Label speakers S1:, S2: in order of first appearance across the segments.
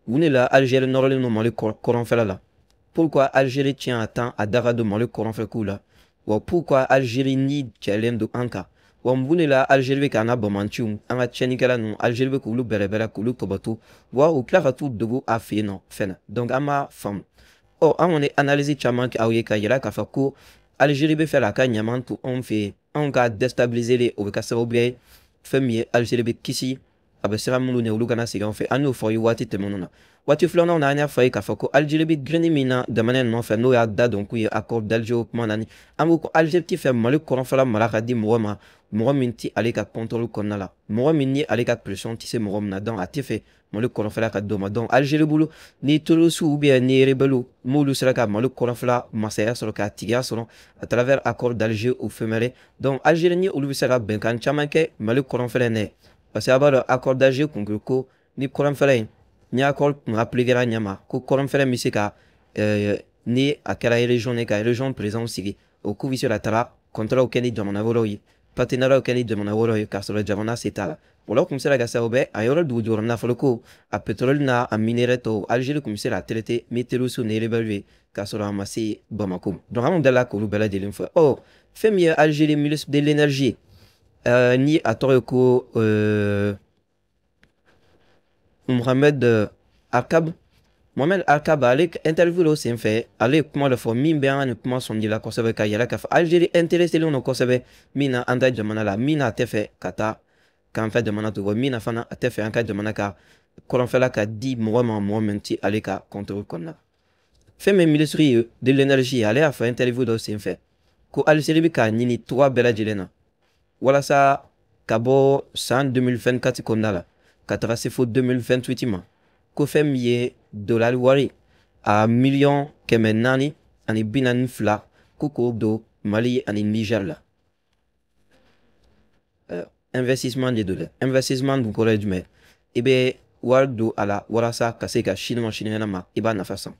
S1: Mun de la Algérie nɔrɔlen don Mali kɔrɔnfɛla la? Pourquoi Algérie tient à temps a da ka don Mali kɔrɔnfɛ kow la? Wa pourquoi Algérie ni cɛlen don an kan? Wa mun de la Algérie bɛ k'an ka bamanciw, an ka tiɲɛnikɛla ninnu, Algérie bɛ k'olu bɛrɛbɛrɛ, k'olu tɔbɔtɔ, wa u tila ka t'u dogo a fɛ yen nɔ fɛnɛ? Donc an b'a faamu. Ɔ, an kɔni analyse caman kɛ aw ye ka yira k'a fɔ ko Algérie bɛ fɛ k'a ka ɲaman to anw fɛ yen, anw ka déstabiliser de, o bɛ kɛ sababu ye fɛn min ye Algérie bɛ kisi a bɛ sira minnu ɲɛ, olu kana segin anw fɛ. An y'o fɔ ye waati tɛmɛnenw na. Waati filanan na, an y'a fɔ a ye k'a fɔ ko Algérie bɛ girinni min na jamana in nɔfɛ, n'o y'a da don k'u ye accord d'Alger kuma na, ni an ko ko Algérie ti fɛ Mali kɔrɔnfɛla mara ka di mɔgɔ ma, mɔgɔ min ti ale ka contrôle kɔnɔna la, mɔgɔ min ni ale ka pression ti se mɔgɔ min na. Donc a ti fɛ Mali kɔrɔnfɛla ka d'o ma. Donc Algérie bolo, ni terroristes ou bien ni rebelles m'olu sera ka Mali kɔrɔnfɛla masaya sɔrɔ, k'a tigiya sɔrɔ à travers accord d'Alger o fɛn wɛrɛ. Donc Algérie ni olu bɛ se ka bɛnkan caman kɛ Mali kɔrɔnfɛla in dɛ, parce que a b'a dɔn accord d'Alger kun ko ni kɔrɔnfɛla in ni accord kun appliquera ɲɛ ma, ko kɔrɔnfɛla bɛ se ka ni a kɛra région ye, ka région président sigi, o k'u bɛ se ka taga contrat kɛ ni jamana wɛrɛw ye, partenariat kɛ ni jamana wɛrɛw ye, k'a sɔrɔ jamana se t'a la. O la kun bɛ se ka kɛ sababu ye a yɔrɔ dugu jukɔrɔ nafolo ko, a pétrole n'a a minerai tɔw, Algérie kun bɛ se ka traiter ni terroristes ni rebelles ye, k'a sɔrɔ a ma se Bamako. Donc an delila k'olu bɛɛ lajɛlen fɔ. Ɔ, fɛn min ye Algérie ministre de l'énergie, ni a tɔgɔ ye ko Mohamed Arkab, Mohamed Arkab, ale interview dɔ senfɛ, ale ye kuma dɔ fɔ min bɛ an ka nin kuma sɔn la kosɛbɛ, ka yira k'a fɔ Algérie intéressé don kosɛbɛ min na an ta jamana la, min na a tɛ fɛ ka taa k'an fɛ jamana to, wa min na fana a tɛ fɛ an ka jamana ka kɔrɔnfɛla ka di mɔgɔ ma, mɔgɔ min ti ale ka contrôle kɔnɔna. Fɛn min ministre ye de l'énergie, ale y'a fɔ interview dɔ senfɛ ko Algérie bɛ k'a ɲini cogoya bɛɛ lajɛlen na walasa ka bɔ san 2024 kɔnɔna la ka taga se fo 2028 ma, ko fɛn min ye dolari wari a miliyɔn 442, ko k'o don Mali ani Niger la. Investissement de don dɛ. Investissement dun kɔrɔ ye jumɛn? I bɛ wari don a la walasa ka se ka sini ma sinikɛnɛ ma i b'a nafa sɔrɔ.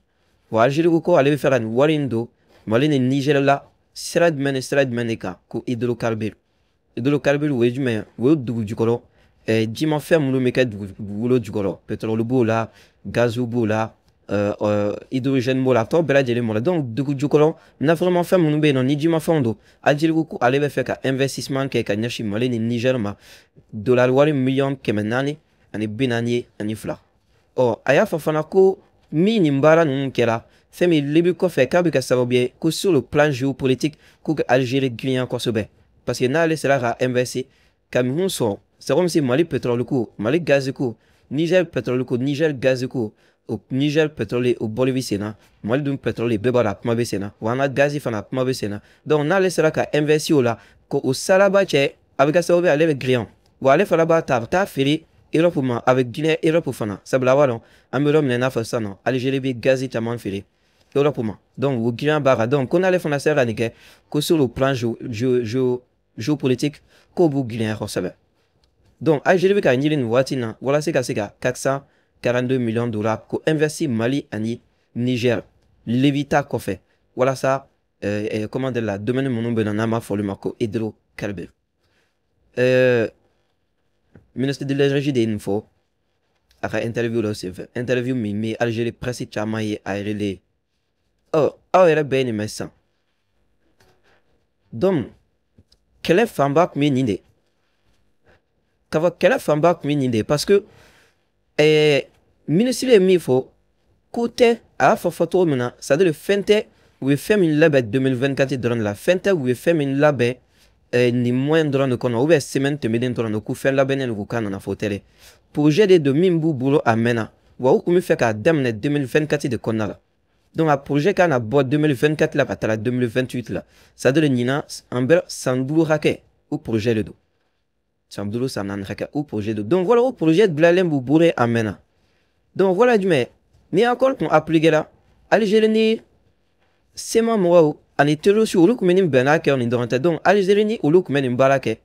S1: Wa Algérie ko ko ale bɛ fɛ ka nin wari in don Mali ni Niger la sira jumɛn ni sira jumɛn de kan? Ko hydrocarbure. Hydrocarbure, o ye jumɛn ye? O ye dugu jukɔrɔ jimafɛn minnu bɛ kɛ dugukolo jukɔrɔ, pétrole b'o la, gaz b'o la, hydrogène b'o la, a tɔ bɛɛ lajɛlen b'o la. Donc dugu jukɔrɔ nafamafɛn minnu bɛ yen nɔ ni jimafɛnw don, Algérie ko ko ale bɛ fɛ ka investissement kɛ ka ɲɛsin Mali ni Niger ma, dolari wari miliyɔn 442. Ɔ, a y'a fɔ fana ko min nin baara ninnu kɛra fɛn min Libye kɔfɛ, k'a bɛ kɛ sababu ye ko sur le plan géopolitique, ko ka Algérie girinya kosɛbɛ, parce que n'ale sera ka investir ka mun sɔrɔ, c'est comme si Mali pétrole ko, Mali gaz ko, Niger pétrole ko, Niger gaz ko, o Niger pétrole o bɔli bɛ sen na, Mali dun pétrole bɛɛ b'a dɔn a kuma bɛ sen na, wa an ka gaz fana a kuma bɛ sen na. Donc n'ale sera ka investir o la, ko o saraba cɛ, a bɛ kɛ sababu ye ale bɛ girinya, wa ale fana b'a ta, a bɛ taa feere Europe ma, a bɛ girinya Europe fana, sabula a b'a dɔn an bɛ yɔrɔ min na i n'a fɔ sisan nɔ, Algérie bɛ gaz caman feere Europe ma. Donc o girinya b'a kan. Donc ko n'ale fana sera ka nin kɛ, ko sur le plan géopolitique, k'o b'u girinya kosɛbɛ. Donc Algérie bɛ ka ɲini nin waati in na walasa ka se ka 442 millions de dollars ko investir Mali ani Niger Libye ta kɔfɛ, walasa comment dire la domaine minnu bɛ na n'an b'a fɔ olu ma ko hydrocarbure. Ministre de l'énergie de ye nin fɔ a ka interview dɔ senfɛ, interview min bɛ Algérie presse caman ye a relayer. Ɔ, aw yɛrɛ bɛɛ ye nin mɛn sisan. Donc kɛlɛ fanba tun bɛ nin de k'a fɔ, kɛlɛ fanba tun bɛ nin de, parce que ministre ye min fɔ, ko tɛ a y'a fɔ fɔ cogo min na, c'est à dire fɛn tɛ u ye fɛn min labɛn 2024 dɔrɔn de la, fɛn tɛ u ye fɛn min labɛn nin mois dɔrɔn de kɔnɔ ou bien semaine tɛmɛnen dɔrɔn de, ko fɛn labɛnnen don k'u nana fɔ tɛ dɛ. Projet de don min b'u bolo a mɛnna, wa u tun bɛ fɛ k'a daminɛ 2024 de kɔnɔna la. Donc a projet kan ka bɔ 2024 la ka taga 2028 la, c'est à dire ɲinan an bɛ san 5 hakɛ, o projet de don, san 5, san 4 hakɛ, o projet don. Donc voilà, o projet bilalen b'u bolo a mɛnna. Donc voilà jumɛn ni accord kun appliqué la, Algérie ni CMA mɔgɔw ani terroristes, olu tun bɛ nin bɛnna kɛ nin dɔrɔn tɛ. Donc Algérie ni olu tun bɛ nin baara kɛ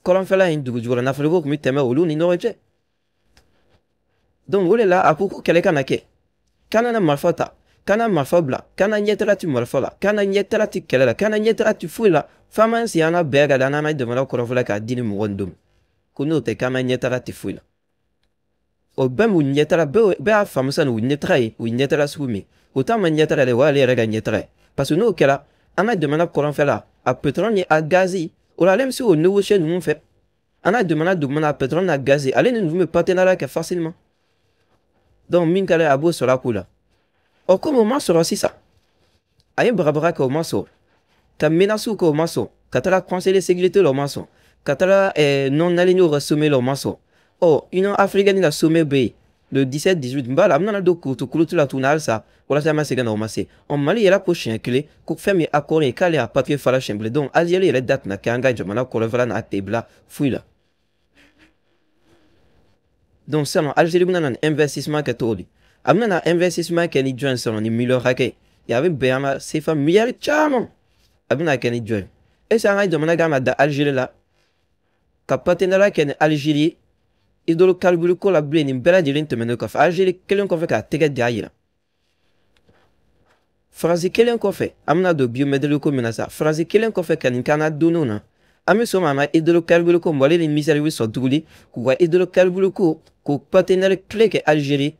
S1: kɔrɔnfɛla in dugu jukɔrɔ nafoloko tun bɛ tɛmɛ olu ni ɲɔgɔn cɛ. Donc o de la a ko ko kɛlɛ kana kɛ, kana na marifa ta, kana marifa bila, kana ɲɛtaga ti marifa la, kana ɲɛtaga ti kɛlɛ la, kana ɲɛtaga ti foyi la, f'an m'an sigi an ka bɛn ka da n'an ka jamana kɔrɔnfɛla k'a di ni mɔgɔ nin don, ko n'o tɛ k'an ka ɲɛtaga ti foyi la. O bɛɛ m'u ɲɛtaga, bɛɛ y'a faamu sisan u ɲɛtaga ye, u ɲɛtaga sugu min o t'an ma ɲɛtaga dɛ, o y'ale yɛrɛ ka ɲɛtaga ye. Parce que n'o kɛra an ka jamana kɔrɔnfɛla a pétrole ni a gazi, o la ale bɛ se k'o négocier ninnu fɛ. An ka jamana dugumana a pétrole n'a gazi, ale ni ninnu bɛ partenariat kɛ facilement. Donc min ka d'a ye a b'o sɔrɔ a ko la. Ɔ komi o ma sɔrɔ sisan, a ye bagabaga kɛ o ma sɔn, ka menaces kɛ o ma sɔn, ka taga conseil de sécurité la o ma sɔn, ka taga non aligné ka sommet la o ma sɔn. Ɔ Union africaine ka sommet bɛ yen le 17 18, n b'a la a bɛna don kurutu kurutu la tuguni halisa walasa an ma segin ka na o ma se. Ɔ Mali yɛrɛ ko siɲɛ kelen ko fɛn min ye accord ye k'ale y'a papier fara siɲɛ kelen. Donc Algérie yɛrɛ da tɛna kɛ an ka jamana kɔrɔnfɛla n'a tɛ bila foyi la. Donc sisan Algérie bɛna na investissement kɛ cogo di? A bɛna na investissement kɛ ni jɔn sɔrɔ ni miliyɔn hakɛ ye, a bɛ bɛn an ma CFA miliyari caman. A bɛna kɛ ni jɔn ye? Est ce que an ka jamana kan ka da Algérie la ka partenariat kɛ ni Algérie hydrocarbure ko la bilen? Nin bɛɛ lajɛlen tɛmɛnen kɔfɛ, Algérie kelen kɔfɛ k'a tɛgɛ di a yira Faransi kelen kɔfɛ, an bɛna don biométrie ko min na sa. Faransi kelen kɔfɛ ka nin k'an ka données na, an bɛ sɔn ma hydrocarbure ko Mali ni Misɛri bɛ sɔn tuguni k'u ka hydrocarbure ko k'o partenaire clé kɛ Algérie,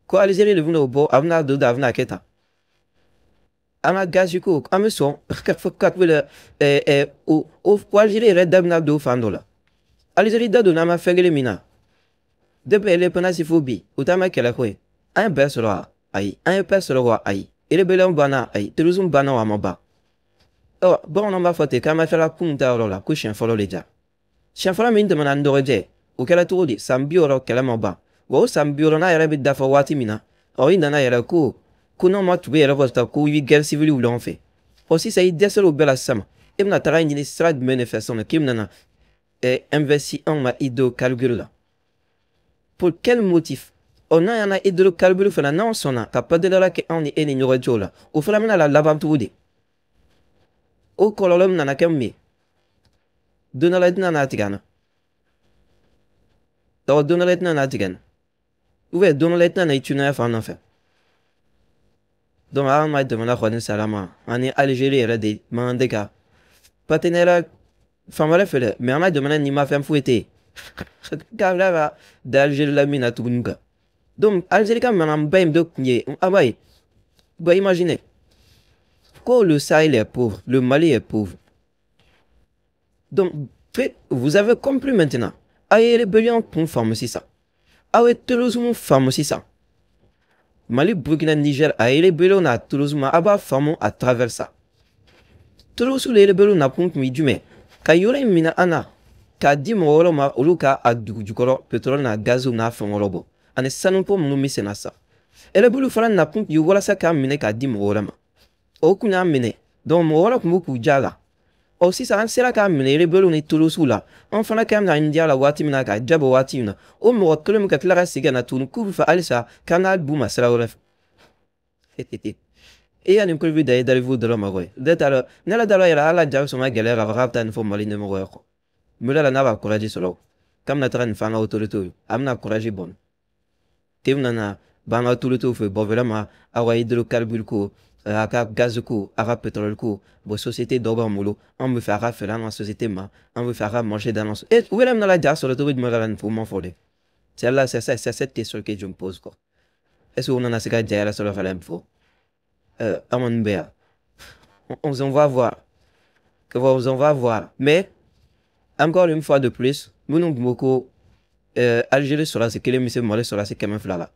S1: ko Algérie de bɛna o bɔ, a bɛna don a bɛna kɛ tan. An ka gazi ko an bɛ sɔn ka o ko Algérie yɛrɛ da bɛna don fan dɔ la. Algérie da donna an ma fɛn kelen min na depuis indépendance fo bi, o t'an ma kɛlɛ ko ye. An ye bɛɛ sɔrɔ wa? Ayi. An ye paix sɔrɔ wa? Ayi. Rébellion banna? Ayi. Terrorisme banna wa? A ma ban. Ɔ bamananw b'a fɔ ten k'an ma fɛla kun ta yɔrɔ la ko siɲɛ fɔlɔ de ja. Siɲɛ fɔlɔ min tɛmɛna an dɔgɔjɛ, o kɛra cogo di? San 60 kɛlɛ ma ban wa? O san 60 n'a yɛrɛ bɛ dafa waati min na, ɔ i nana yɛrɛ ko n'aw ma tugu yɛrɛ kɔ sisan ko i bɛ guerre civile wuli an fɛ. Ɔ sisan i dɛsɛra o bɛɛ la sisan, e bɛna taga ɲini sira jumɛn de fɛ sisan k'i bɛna na investi anw ka hydrocarbure la? Pour quel motif? Ɔ n'an y'an ka hydrocarbure fana, n'anw sɔnna ka partenariat kɛ anw ni e ni ɲɔgɔn cɛ o la, o fana bɛna la laban cogo di? O kɔlɔlɔ min nana kɛ mun ye? Don dɔ la i tɛna n'a tigɛ an na. Ɔ don dɔ la i tɛna n'a tigɛ an na. Ou bien don dɔ la i tɛna na i tunaya fan nɔfɛ. Donc an ma jamana kɔni salama, ani Algérie yɛrɛ de man kan tɛ ka partenariat fan wɛrɛ fɛ dɛ, mais an ka jamana ni ma fɛn foyi tɛ yen k'a bila ka da Algérie la min na tuguni kan. Donc Algérie ka mankanba in bɛɛ kun ye a b'a ye. Bon, imaginez ko le Sahel est pauvre, le Mali est pauvre. Donc vous avez compris maintenant. A ye rébellion kun faamu sisan, aw ye terrorisme faamu sisan. Mali, Burkina, Niger a ye rébellion n'a terrorisme, a b'a faamu à travers ça. Terrorisme le rébellion na kun kun ye jumɛn? Ka yɔrɔ in minɛ an na k'a di mɔgɔ wɛrɛw ma, olu ka a dugu jukɔrɔ pétrole n'a gaziw n'a fɛn wɛrɛw bɔ ani sanuko minnu bɛ senna sa. Rebelle fana nakun tun ye walasa k'a minɛ k'a di mɔgɔ wɛrɛ ma, o kun y'a minɛ. Donc mɔgɔ wɛrɛ tun b'u k'u ja la. Ɔ sisan an sera k'a minɛ rebelle ni terroristes la, an fana k'an bɛna n diya la waati min na k'a jabɔ waati min na, o mɔgɔ kelen min ka tila ka segin ka na tuguni k'u bɛ fɛ halisa k'an k'a d'u ma sira wɛrɛ fɛ. E y'a nin preuve da ye darifu dɔrɔn ma koyi. Ne t'a dɔn, ne yɛrɛ t'a dɔn yɛrɛ, ala ja bɛ sɔn ka gɛlɛya k'a fɔ k'a bɛ taa nin fɔ Mali ɲɛmɔgɔ ye kɔ. N la n'a b'a courage sɔrɔ k'a bɛna taga nin fɔ an ka autorité ye, a bɛna courage bɔ k'e bɛna na b'an ka autorité fɛ. Bon, vraiment aw ka hydrocarbure ko, a ka gaz ko, a ka pétrole ko, bon société dɔw b'an bolo, an bɛ fɛ a ka feere an ka société ma, an bɛ fɛ a ka marché dans nos. E u yɛrɛ bɛna la ja sɔrɔ cogo jumɛn ka nin fɔ ma fɔ dɛ? C'est là, c'est ça, c'est cette question que je me pose quoi. Est-ce que on nana se ka ja yɛrɛ sɔrɔ ka nin fɔ? An kɔni bɛ yan, on va voir, on va voir. Mais encore une fois de plus, minnu tun ko ko Algérie sɔrɔdasi kelen bɛ se Mali sɔrɔdasi 200 la,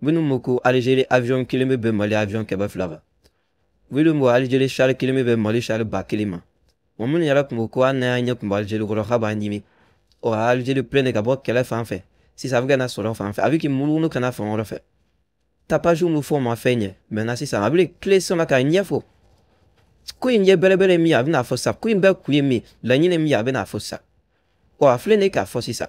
S1: minnu ko ko Algérie avion kelen bɛ bɛn Mali avion 200 la, minnu ko Algérie char kelen bɛ bɛn Mali char 1000 ma, wa minnu yɛrɛ tun ko ko hali n'an y'an ɲɛ kun bɔ Algérie kɔrɔ k'a b'an ɲimi. Ɔ Algérie filɛ ka bɔ kɛlɛ fan fɛ sisan, a bɛ ka na sɔrɔ fan fɛ, a bɛ k'i munumunu ka na fan wɛrɛ fɛ. Tapage min fɔ ma fɛn ɲɛ maintenant sisan a bɛ tile sɔnna k'a ɲɛfɔ ko in ɲɛ bɛrɛbɛrɛ min ye, a bɛna fɔ sisan ko in bɛɛ kun ye min laɲini min ye, a bɛna fɔ sisan. Ɔ a filɛ nin ye k'a fɔ sisan.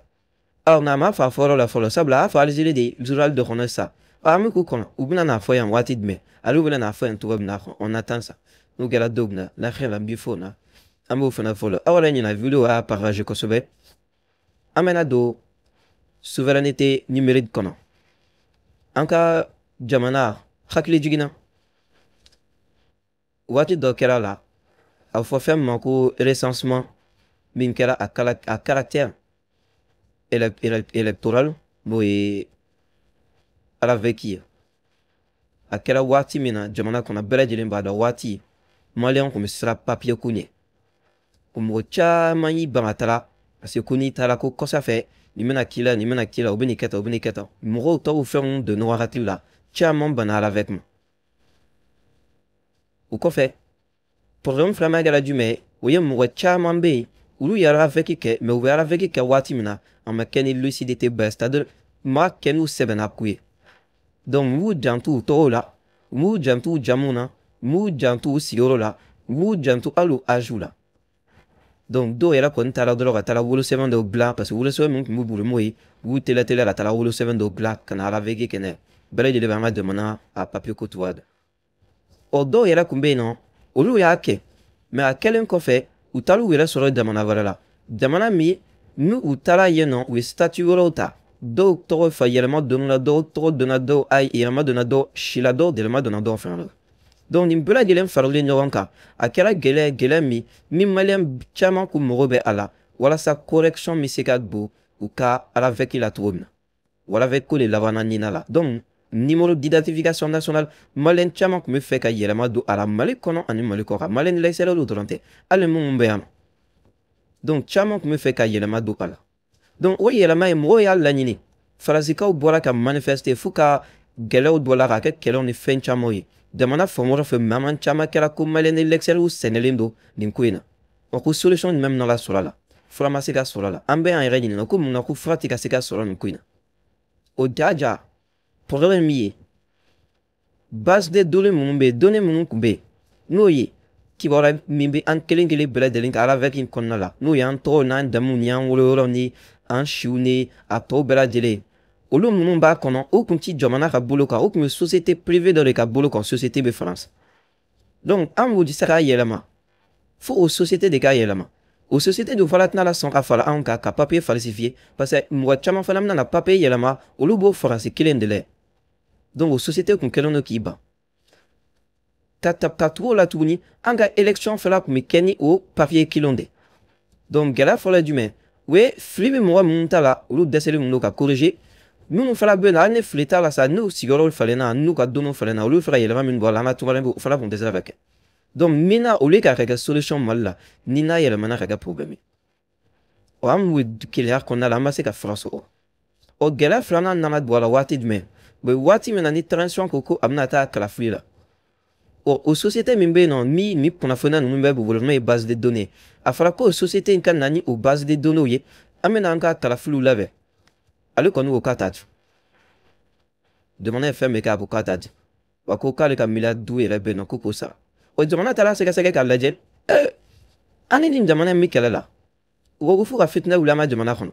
S1: Ɔ nka a ma fɔ a fɔyɔrɔ la fɔlɔ, sabula a y'a fɔ Algérie de journal dɔ kɔnɔ sisan. Ɔ an bɛ k'u kɔnɔ, u bɛna n'a fɔ yan waati jumɛn, ale bɛna n'a fɔ yan cogo min na, on attend ça. N'o kɛra don min na, n'a la n b'i fo na, an b'o fana fɔlɔ. Aw yɛrɛ ɲina vidéo y'a partage kosɛbɛ. An bɛna don souveraineté numérique kɔnɔ. An ka jamana hakili jiginna waati dɔ kɛra la, a fɔ fɛn min ma ko recensement min kɛra a caractère électoral. N'o ye RAVEC ye. A kɛra waati min na jamana kɔnɔ, bɛɛ lajɛlen b'a dɔn, waati maliyɛnw tun bɛ siran papiye ko ɲɛ. O mɔgɔ caman y'i ban ka taga, parce que ko n'i taara ko kɔsa fɛ, nin bɛna k'i la, nin bɛna k'i la, u bɛ nin kɛ tan, u bɛ nin kɛ tan. Mɔgɔw tɔw fɛnw don ɲɔgɔn hakili la, caman banna RAVEC ma. O kɔfɛ, problème filanan kɛra jumɛn ye? O ye mɔgɔ caman bɛ yen, olu ye RAVEC kɛ, mais u bɛ RAVEC kɛ waati min na, a ma kɛ ni lucidité ba ye, c'est à dire ma kɛ n'u sɛbɛnna ko ye. Donc u b'u janto u tɔgɔw la, u b'u janto u jamuw na, u b'u janto u sigiyɔrɔ la, u b'u janto hali u âge la. Donc dɔw yɛrɛ kɔni taara dɔrɔn ka taara wolosɛbɛn dɔw dilan, parce que wolosɛbɛn min tun b'u bolo m'o ye, u b'u teliya teliya ka taara wolosɛbɛn dɔw dilan ka na RAVEC kɛ n'a ye. Bɛɛ lajɛlen b'an ka jamana a papiye ko cogoya dɔn. Ɔ, dɔw yɛrɛ tun bɛ yen nɔ, olu y'a kɛ, mais a kɛlen kɔfɛ, u taara u yɛrɛ sɔrɔ jamana wɛrɛ la, jamana min ni u taara yen nɔ, u ye statut wɛrɛw ta. Dɔw tɔgɔ fa yɛlɛma donna la, dɔw tɔgɔ donna dɔw, a yɛlɛma donna dɔw si la, dɔw yɛlɛma donna dɔw fana la. Donc nin bɛɛ lajɛlen faralen ɲɔgɔn kan, a kɛra gɛlɛya, gɛlɛya min ni maliyɛn caman kun mago bɛ a la, walasa correction bɛ se ka don u ka RAVEC la cogo min na. RAVEC ko de labanna NINA la. Donc numéro d'identification nationale, maliyɛn caman tun bɛ fɛ ka yɛlɛma don a la Mali kɔnɔ ani Mali kɔkan. Maliyɛn l'extérieur dɔrɔn tɛ, hali minnu bɛ yan nɔ. Donc caman tun bɛ fɛ ka yɛlɛma don a la. Donc o yɛlɛma in, mɔgɔw y'a laɲini. Faransikaw bɔra ka manifester f'u ka gɛlɛyaw dɔ la, k'a kɛ kɛlɛw ni fɛn camanw ye jamana fan wɛrɛ fɛ. Mankan caman kɛra ko maliyɛn ni l'extérieur sɛnɛlen don nin ko in na. Wa ko solution jumɛn bɛna sɔrɔ a la? Fura ma se ka sɔrɔ a la. An bɛɛ y'an yɛrɛ ɲininka ko mun na ko fura tɛ ka se ka sɔrɔ nin ko in na. O jaja problème min ye, base de données minnu bɛ yen, données minnu tun bɛ yen, n'o ye kibaruya min bɛ an kelen kelen bɛɛ lajɛlen kan RAVEC in kɔnɔna la, n'o y'an tɔgɔ n'an jamuw ni an woloyɔrɔ ni an siw ni a tɔw bɛɛ lajɛlen, olu minnu b'a kɔnɔ, o kun ti jamana ka bolo kan, o kun bɛ société privée dɔ de ka bolo kan, société bɛ France. Donc an b'o se k'a yɛlɛma, fo o société de k'a yɛlɛma. O société dun fana tɛna sɔn ka fara anw kan ka papier falsifier, parce que mɔgɔ caman fana bɛna na papier yɛlɛma, olu b'o faransi kelen de la. Donc o société kun kɛlen don k'i ban ka ta ka tugu o la tuguni. An ka élection fana tun bɛ kɛ ni o papier kelenw de. Donc gɛlɛya fɔlɔ ye jumɛn? O ye fili bɛ mɔgɔ minnu ta la, olu dɛsɛlen don ka corriger. Minnu fana bɛ yen nɔ, hali ni fili t'a la sa, n'u sigiyɔrɔw falenna, n'u ka données falenna, olu fɛ ka yɛlɛma min bɔ a la, an ka tungaranke o fana tun dɛsɛra ka kɛ. Donc min na olu ka kɛ solution Mali la, ni n'a yɛlɛmana ka kɛ problème ye. Ɔ, an bɛ gɛlɛya kɔnɔna la, an ma se ka fura sɔrɔ. Ɔ, gɛlɛya filanan nana don a la waati jumɛn? O ye waati min na ni transition ko ko a bɛna taa kalafili la. Ɔ, o société min bɛ yen nɔ, min ni kunnafoniya ninnu bɛɛ b'u bolo, n'o ye base de données, a fɔra ko o société in ka na ni o base de données ye, an bɛna an ka kalafiliw labɛn. Ale kɔni ko k'a t'a di. Jamana ye fɛn bɛɛ kɛ, a ko k'a t'a di. Wa ko k'ale ka miliyari 5 yɛrɛ bɛ yen nɔ, ko k'o sara. O jamana taara sɛgɛsɛgɛ k'a lajɛ, an ni nin jamana in bɛ kɛlɛ la, u ko ko fo ka fitinɛ wuli an ka jamana kɔnɔ.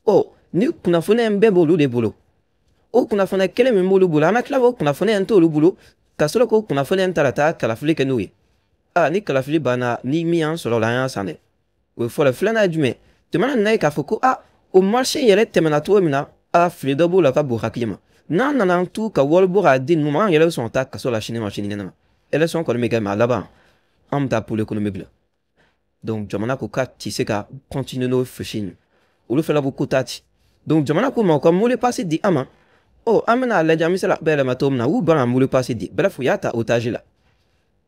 S1: Ɔ, ni kunnafoniya in bɛɛ b'olu de bolo, o kunnafoniya kelen min b'olu bolo, an ka tila k'o kunnafoniya in t'olu bolo, ka sɔrɔ k'o kunnafoniya in ta ka taa kalafili kɛ n'o ye. Aa, ni kalafili banna, ni min y'an sɔrɔ o la, an y'a san dɛ. O ye fɔlɔ. Filanan ye jumɛn? Jamana nana ye k'a fɔ ko a o marché yɛrɛ tɛmɛna cogo min na, a fili dɔ b'o la ka bon hakili ma. N'an nana an tu ka wari bɔ k'a di ninnu ma, an yɛrɛ bɛ sɔn ka taa kaso la sini ma sinikɛnɛ ma. Élection kɔni bɛ kɛ, mais a laban an bɛ taa pôle économique la. Donc jamana ko k'a ti se ka continuer n'o fichier in. Olu fana ko k'u t'a ci. Donc jamana ko ma u ka mot de passe di an ma. Ɔ, an bɛna a lajɛ, an bɛ se ka bɛɛ yɛlɛma cogo min na. U ban ka mot de passe di. Bref, u y'a ta otage la.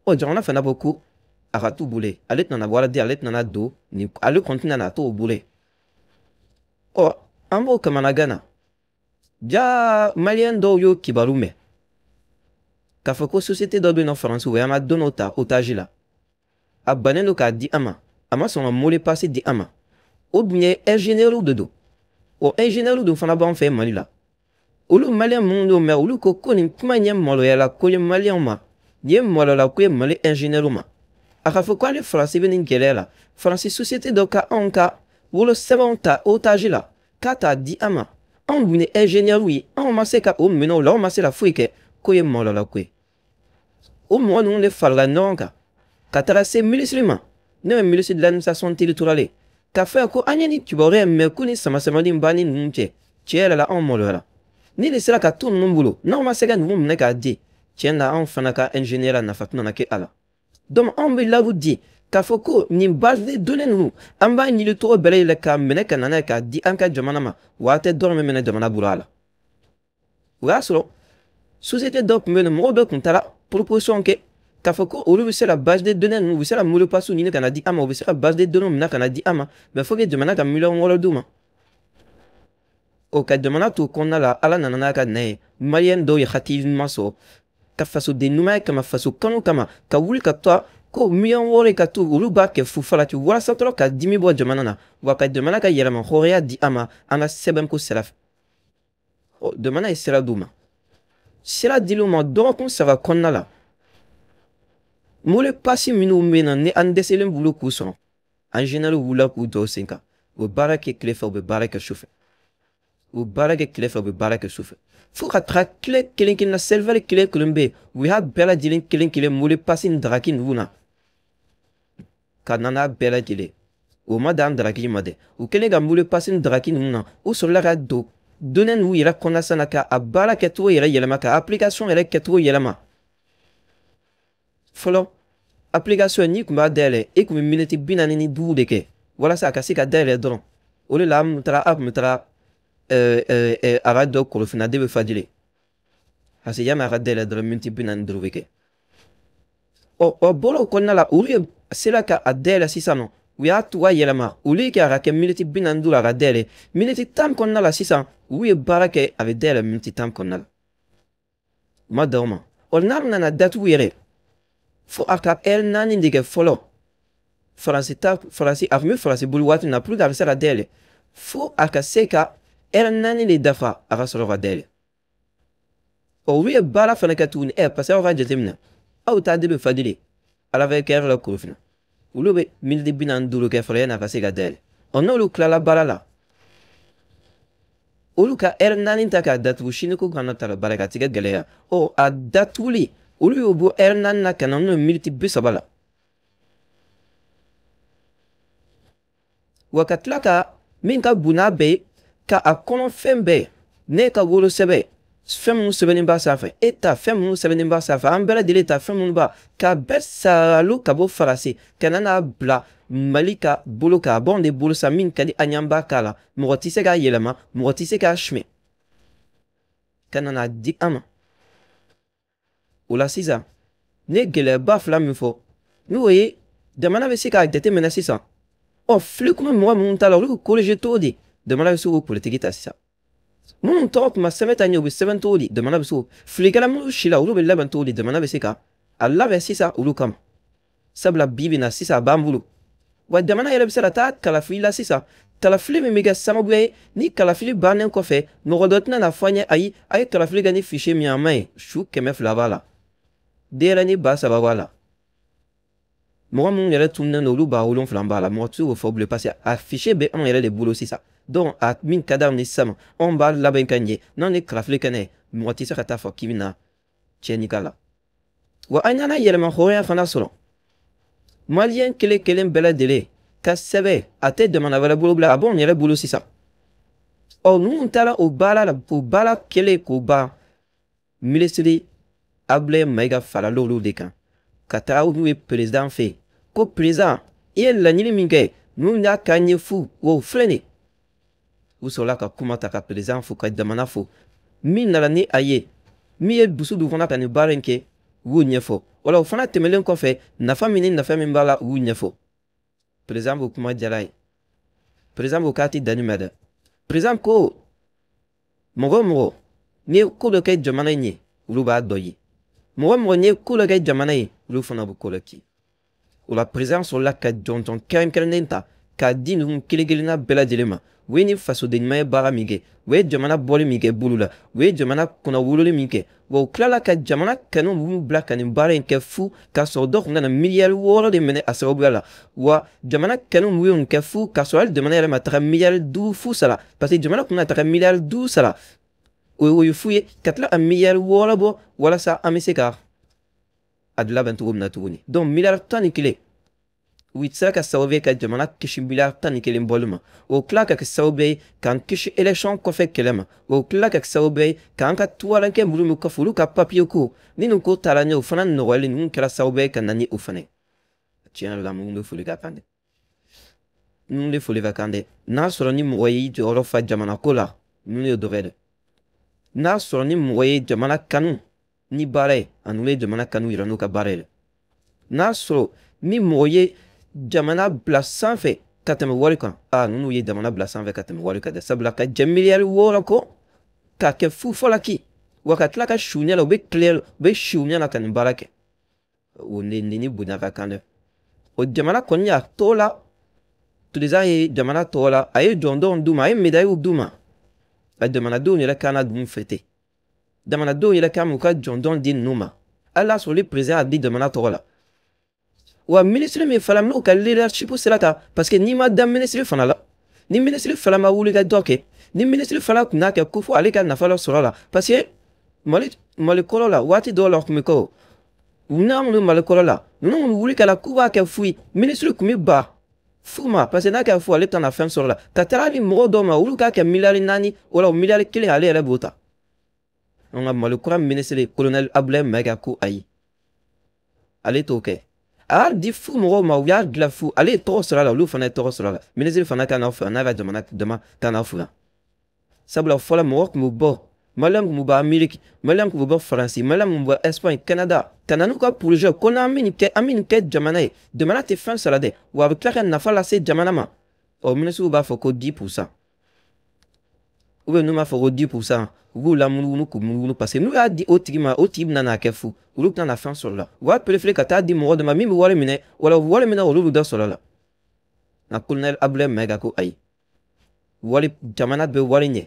S1: Ɔ, jamana fana ko ko a ka t'u bolo yen, ale tɛna wari di, ale tɛna don nin, ale kɔni tɛna na t'o bolo yen. Ɔ, an b'o kamanagan na ja. Maliyɛn dɔw y'o kibaru mɛn k'a fɔ ko société dɔ bɛ yen nɔ Faransi, o y'an ka données ta otage la, a bannen don k'a di an ma, a ma sɔn ka mot de passe di an ma. O dun ye ingénieur de don. O ingénieur dun fana b'an fɛ Mali la. Olu maliyɛn minnu y'o mɛn, olu ko ko nin kuma in ye maloyala ko ye maliyɛnw ma, nin ye maloyala ko ye Mali ingénieur ma. A ka fɔ ko ale Faransi bɛ nin gɛlɛya la, Faransi société dɔ ka anw ka wolosɛbɛnw ta otage la k'a t'a di an ma, anw dun ye ingénieur ye, anw ma se ka o minɛ o la, anw ma se ka foyi kɛ, k'o ye maloyala ko ye. O mɔgɔ ninnu de farala ɲɔgɔn kan ka taga se minisiri ma, n'o ye ministre de l'administration territoriale, k'a fɔ ko an ye nin kibaruya in mɛn, ko ni sama-samali in b'an ni ninnu cɛ, tiɲɛ yɛrɛ la anw maloyara. Ni nin sera ka to ninnu bolo, n'anw ma se ka ninnu minɛ k'a di, tiɲɛ na anw fana ka ingénieur nafa tɛna kɛ a la. Donc anw bɛ layidu di K'a fɔ ko nin base de données ninnu, an b'a ɲini cogo bɛɛ lajɛlen k'a minɛ ka na n'a ye k'a di an ka jamana ma, wa a tɛ dɔrɔmɛ minɛ jamana bolo a la. O y'a sɔrɔ société dɔ tun bɛ yen nɔ, mɔgɔw dɔ tun taara proposition kɛ k'a fɔ ko olu bɛ se ka base de données ninnu, u bɛ se ka mot de passe ɲini ka na di an ma, u bɛ se ka base de données minɛ ka na di an ma, mais faut que jamana ka miliyɔn 6 d'u ma. O ka jamana to kɔnɔna la, Ala nana n'a ka na ye, maliyɛn dɔw ye hakili ɲuman sɔrɔ ka fasoden ɲumanya kama, faso kanu kama, ka wuli ka taa ko miliyɔn 6 ka to olu b'a kɛ fu farati walasa dɔrɔn ka dimi bɔ jamana na, wa ka jamana ka yɛlɛma hɔrɔnya di an ma an ka sɛbɛnko sira fɛ. Ɔ, jamana ye sira d'u ma, sira dil'u ma dɔgɔkun 3 kɔnɔna la. Mot de passe minnu bɛ yen nɔ ni an dɛsɛlen bolo k'u sɔrɔ, ingénieur wulila k'u jɔ u sen kan, u bɛ baara kɛ tile fɛ, u bɛ baara kɛ su fɛ, u bɛ baara kɛ tile fɛ, u bɛ baara kɛ su fɛ, fo ka taga tile kelen kelen na, serveur kelen kelen bɛ yen, u y'a bɛɛ lajɛlen kelen kelen mot de passe ni daraki ninnu na ka na n'a bɛɛ lajɛlen. O ma dan daraki ma dɛ, u kɛlen ka mot de passe ni daraki ninnu na, u sɔrɔla ka don données ninnu yɛrɛ kɔnɔna sisan ka a baara kɛcogo yɛrɛ yɛlɛma, ka application yɛrɛ kɛcogo yɛlɛma. Fɔlɔ application n'i tun b'a dayɛlɛ, e tun bɛ miniti 45 de kɛ walasa a ka se ka dayɛlɛ dɔrɔn. O de la an taara, a tun bɛ taga a ka dɔ Korofina de bɛ fajiri, parce que yanni a ka dayɛlɛ dɔrɔn miniti 45 bɛ kɛ. Ɔ, o bɔra o kɔnɔna la, olu ye sera ka a dayɛlɛ sisan nɔ, u y'a tuga yɛlɛma, olu ye kɛ a ka kɛ miniti 45 a ka dayɛlɛ miniti 10 kɔnɔna la. Sisan olu ye baara kɛ, a bɛ dayɛlɛ miniti 10 kɔnɔna la. U ma dan o ma, ɔ, n'a nana datugu yɛrɛ, fo a ka ɛri 4 de kɛ fɔlɔ. Faransi ta, Faransi a tun bɛ Faransi bolo waati min na, pour que a bɛ se ka dayɛlɛ, fo a ka se ka ɛri 4 de dafa a ka sɔrɔ ka dayɛlɛ. Ɔ, olu ye baara fana kɛ tuguni, ɛ, parce que aw ka jateminɛ, aw ta de bɛ fajiri ala fɛ kɛyɔrɔ la Korofina, olu bɛ miniti 45 kɛ fɔlɔ yanni a ka se ka dayɛlɛ. Ɔ, n'olu tilala baara la, olu ka ɛri 4 ta k'a datugu, sini ko kana ta ka baara kɛ, a ti kɛ gɛlɛya. Ɔ, a datuguli, olu y'o bɔ ɛri 4 na ka na n'o ye miniti 30 la. Wa ka tila ka min ka bon n'a bɛɛ ye, ka a kɔnɔ fɛn bɛɛ, ne ka wolosɛbɛn fɛn minnu sɛbɛnnen b'a sanfɛ, e ta fɛn minnu sɛbɛnnen b'a sanfɛ, an bɛɛ lajɛlen ta fɛn minnu b'a, k'a bɛɛ salo ka bɔ Faransi ka na n'a bila Mali ka bolo kan, a b'anw de bolo sa, min ka di an ye an b'a k'a la, mɔgɔ tɛ se k'a yɛlɛma, mɔgɔ tɛ se k'a suɲɛ, ka na n'a di an ma. O la sisan, ne ye gɛlɛyaba fila min fɔ, n'o ye jamana bɛ se k'a jateminɛ sisan, ɔ, fili kuma mɔgɔ minnu ta la, olu bɛ corriger cogo di? Jamana bɛ se k'o politiki ta sisan. Minnu tɔgɔ tun ma sɛbɛn ta ɲɛ, u bɛ sɛbɛn cogo di? Jamana bɛ se k'o filikɛla minnu si la, olu bɛ labɛn cogo di? Jamana bɛ se ka a labɛn sisan olu kama, sabula bi bi in na sisan a b'an bolo. Wa jamana yɛrɛ bɛ se ka taa kalafili la sisan, kalafili min bɛ kɛ sababu ye ni kalafili bannen kɔfɛ, mɔgɔ dɔ tɛna na fɔ an ye ayi, a ye kalafili kɛ ni fichier min ye, a ma ɲi, su 200 b'a la, denyɛrɛnin 3000 b'a la, mɔgɔ minnu yɛrɛ tununnen don olu 7000 b'a la, mɔgɔ tɛ se k'o fɔ bilen, parce que a fichier bɛ anw yɛrɛ de bolo sisan. Donc a min ka d'anw ye sisan, anw b'a labɛn ka ɲɛ, n'anw ye kalafili kɛ n'a ye, mɔgɔ tɛ se ka taa fɔ k'i bɛna tiɲɛni k'a la. Wa an nana yɛlɛma hɔrɔnya fana sɔrɔ, maliyɛn kelen kelen bɛɛ lajɛlen ka sɛbɛn a tɛ jamana wɛrɛ bolo bilen, a b'anw yɛrɛ bolo sisan. Ɔ, ninnu taara o baara la, o baara kɛlen k'o ban, minisiri Abdoulaye Maïga farala olu de kan ka taga n'u ye président fɛ yen, ko président, i ye laɲini min kɛ, ninnu y'a k'an ye fu, o filɛ nin ye. U sɔrɔla ka kuma ta ka président fo, ka jamana fo, min nana ni a ye, min ye dusu don fana ka nin baara in kɛ, u y'o ɲɛfɔ. Wala o fana tɛmɛnen kɔfɛ, nafa min ni nafa min b'a la, u y'u ɲɛfɔ. Président ko kuma diyara ye, président ko k'a tɛ danni mɛn dɛ. Président ko mɔgɔ o mɔgɔ n'i ye ko dɔ kɛ jamana in ye, olu b'a dɔ ye, mɔgɔ o mɔgɔ n'i ye ko dɔ kɛ jamana ye, olu fana bɛ ko dɔ k'i. O la président sɔrɔla ka jɔnjɔn kɛrɛnkɛrɛnnen ta k'a di ninnu kelen kelenna bɛɛ lajɛlen ma. U ye ni fasoden ɲuman ye baara min kɛ, u ye jamana bɔli min kɛ bolo la, u ye jamana kunnawololi min kɛ, wa u tilala ka jamana kanu minnu bila ka nin baara in kɛ fu, k'a sɔrɔ dɔ tun nana miliyari 6 de minɛ a sababuya la. Wa jamana kanu minnu ye nin kɛ fu, k'a sɔrɔ hali jamana yɛrɛ ma taga miliyari 5 fu sara, parce que jamana tun na taga miliyari 5 sara, o ye fu ye, ka tila ka miliyari 6 bɔ walasa an bɛ se ka a labɛn cogo min na tuguni. Donc miliyari 11, u sera ka sababu ye ka jamana kisi miliyari 11 bɔli ma, o tila ka kɛ sababu ye k'an kisi élection kɔfɛ kɛlɛ ma, o tila ka kɛ sababu ye k'an ka tuwarankɛ minnu bɛ kɔfɛ, olu ka papiye ko ni nin ko taara ɲɛ, o fana nɔgɔyali ninnu kɛra sababu ye ka na ni o fana ye. Tiɲɛ yɛrɛ la, minnu bɛ foli ka kan dɛ, ninnu de foli ka kan dɛ. N'a sɔrɔ ni mɔgɔ y'i jɔyɔrɔ fa jamana ko la, ninnu ye dɔ kɛ dɛ. N'a sɔrɔ ni mɔgɔ ye jamana kanu ni baara ye, a ninnu ye jamana kanu yira n'u ka baara ye dɛ. N'a sɔrɔ ni mɔgɔ ye jamana bila sanfɛ ka tɛmɛ wari kan, a ninnu ye jamana bila sanfɛ ka tɛmɛ wari kan dɛ. Sabula ka jɛ miliyari 6 kɔ k'a kɛ fufalaki, wa ka tila ka su ɲɛ la, u bɛ tile, u bɛ si u ɲɛ la ka nin baara kɛ, o ni bonya ka kan dɛ. O jamana kɔni y'a tɔ la, président ye jamana tɔgɔ la, a ye jɔnjɔnw d'u ma, a ye médailles d'u ma. A jamanadenw yɛrɛ kan na dun fɛ ten, jamanadenw yɛrɛ kan k'u ka jɔnjɔn di ninnu ma, hali n'a sɔrɔ ni président y'a di jamana tɔgɔ la. Wa ministre min fana n'o ka leadership sera ka, parce que n'i ma da ministre fana la, ni ministre fana ma wuli ka dɔ kɛ, ni ministre fana tun n'a kɛ ko fo ale ka nafa dɔ sɔrɔ a la, parce que Mali kɔrɔ la, waati dɔw la tun bɛ kɛ o n'a minnu Mali kɔrɔ la, ninnu kun wuli ka la k'u b'a kɛ fu ye, ministre tun bɛ ban fu ma, parce que n'a kɛra fu, ale tɛna fɛn sɔrɔ la. Ka taga di mɔgɔw dɔw ma, olu k'a kɛ miliyari 4 wala miliyari 1, ale yɛrɛ b'o ta. Nka Mali kura ministre colonel Abdoulaye Maïga ko ayi, ale t'o kɛ. A y'a di fu mɔgɔw ma, u y'a dilan fu, ale ye tɔgɔ sɔrɔ a la, olu fana ye tɔgɔ sɔrɔ a la. Ministre fana ka n'aw fɛ, n'a ka jamana jama ka n'aw fɛ yan. Sabula fɔlɔ mɔgɔ tun bɛ bɔ, Maliyɛn tun bɛ bɔ Amérique, Maliyɛn tun bɛ bɔ Faransi, Maliyɛn tun bɛ bɔ Espagne, Canada, ka na n'u ka projet ko n'an bɛ nin kɛ, an bɛ nin kɛ jamana ye, jamana tɛ fɛn sara dɛ, wa a bɛ tila ka nafa lase jamana ma. Ɔ, minisiriw b'a fɔ ko 10 %, ou bien n'u m'a fɔ ko 10 %, u b'u lamunumunu k'u munumunu, parce que n'u y'a di o tigi ma, o tigi bɛna n'a kɛ fu, olu tɛna na fɛn sɔrɔ la. U b'a préféré ka taa di mɔgɔ dɔ ma min bɛ wari minɛ, wala u bɛ wari minɛ, olu bɛ dɔ sɔrɔ a la. Nka colonel Abdoulaye Maïga ko ayi, wari, jamana bɛ wari ɲɛ.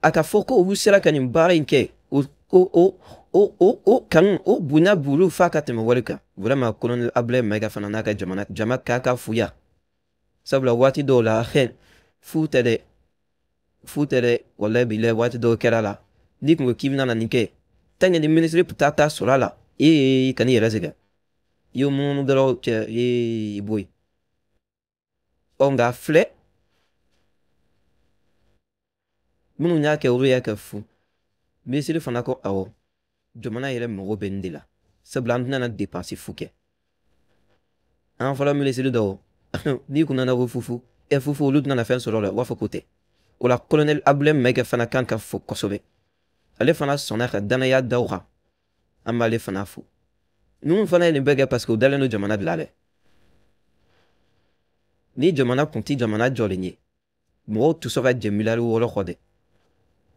S1: A ka fɔ ko olu sera ka nin baara in kɛ, o kanu, o bonya b'olu fa ka tɛmɛ wari kan. Vraiment, colonel Abdoulaye Maïga fana n'a ka jamana jama k'a ka fuya. Sabula waati dɔw la, fu tɛ dɛ, fu tɛ dɛ, walayi bilayi. Waati dɔw kɛra la, n'i kun ko k'i bɛna nin kɛ, tant que ni ministre taa ta sɔrɔ a la, ee, kan'i yɛrɛ sɛgɛn, i y'o munumunu dɔrɔn, cɛ, ee, i bɔ yen. Ɔ, nka filɛ, minnu y'a kɛ, olu y'a kɛ fu. Minisiri fana ko awɔ, jamana yɛrɛ mago bɛ nin de la, sabula an tɛna na dépense fu kɛ. An fɔlɔ minisiri dɔw, n'i kun nana ko fufu ɛ fufu, olu tɛna fɛn sɔrɔ o la, u b'a fɔ k'o tɛ. O la, colonel Abdoulaye Maïga fana kan ka fo kosɛbɛ. Ale fana sɔnna ka danaya da o kan, an b'ale fana fo. Ninnu fana ye nin bɛɛ kɛ parce que u dalen don jamana de la dɛ. Ni jamana kun ti jamana jɔlen ye, mɔgɔw tɛ sɔn ka jɛ miliyari 6 kɔ dɛ.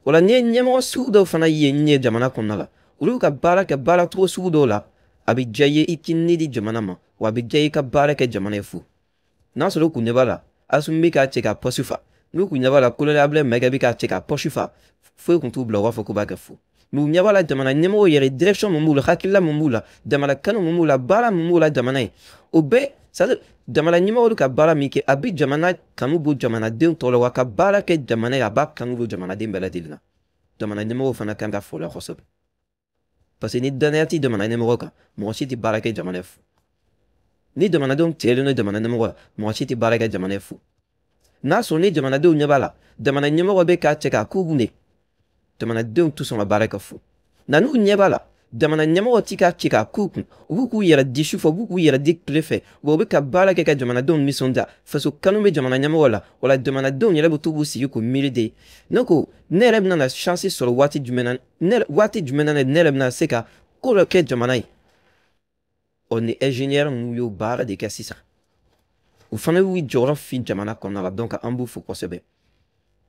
S1: O la, n'i ye ɲɛmɔgɔ sugu dɔw fana ye n ye jamana kɔnɔna la, olu ka baara kɛ baara cogo sugu dɔw la, a bɛ diya i ye i k'i ni di jamana ma, wa a bɛ diya i ka baara kɛ jamana ye fu. N'a sɔrɔ u kun ɲɛ b'a la, Assimi bɛ k'a cɛ ka poste fa, n'u kun ɲɛ b'a la, colonel Abdoulaye Maïga bɛ k'a cɛ ka poste fa, foyi kun t'u bila u b'a fɔ k'u b'a kɛ fu. Mais u ɲɛ b'a la, jamana ɲɛmɔgɔw yɛrɛ, direction mun b'u la, hakilila mun b'u la, jamana kanu mun b'u la, baara mun b'u la jamana ye, o bɛɛ, c'est à dire jamana ɲɛmɔgɔw ka baara min kɛ, a bɛ jamana kanu bɔ jamanadenw tɔgɔ la, wa ka baara kɛ jamana ye, a b'a kanu bɔ jamanaden bɛɛ lajɛlen na. Jamana ɲɛmɔgɔw fana kan ka fo la kosɛbɛ, parce que ni danaya tɛ jamana ɲɛmɔgɔ kan, mɔgɔ si tɛ baara kɛ jamana ye fu. Ni jamanadenw tigɛlen don jamana ɲɛmɔgɔ la, mɔgɔ si tɛ baara kɛ jamana ye fu. N'a sɔrɔ ni jamanadenw ɲɛ b'a la, jamana ɲɛmɔgɔ bɛ k'a cɛ k'a k'u kun de, jamanadenw tɛ sɔn ka baara kɛ fu. Nka n'u ɲɛ b'a la, jamana ɲɛmɔgɔ ti k'a ci k'a k'u kun, u b'u k'u yɛrɛ di su fɛ, u b'u k'u yɛrɛ di tile fɛ, wa u bɛ ka baara kɛ ka jamanadenw nisɔndiya, faso kanu bɛ jamana ɲɛmɔgɔ la, wala jamanadenw yɛrɛ bɛ to k'u sigi k'u miiri de. Ne ko ne yɛrɛ bɛna na chance sɔrɔ waati jumɛn na, ne waati jumɛn na ne yɛrɛ bɛna se ka ko dɔ kɛ jamana ye? Ɔ, ni ingénieur ninnu y'o baara de kɛ sisan, u fana y'u jɔyɔrɔ fin jamana kɔnɔna la. Donc an b'u fo kosɛbɛ,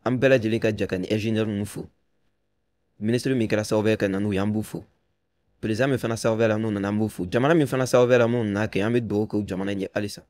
S1: an bɛɛ lajɛlen ka jɛ ka ni ingénieur ninnu fo. Ministre min kɛra sababu ye ka na n'u ye, an b'u fo. Président min fana sababu la n'u nana, an b'u fo. Jamana min fana sababu la n'u nana kɛ, an bɛ dugawu kɛ jamana ye halisa.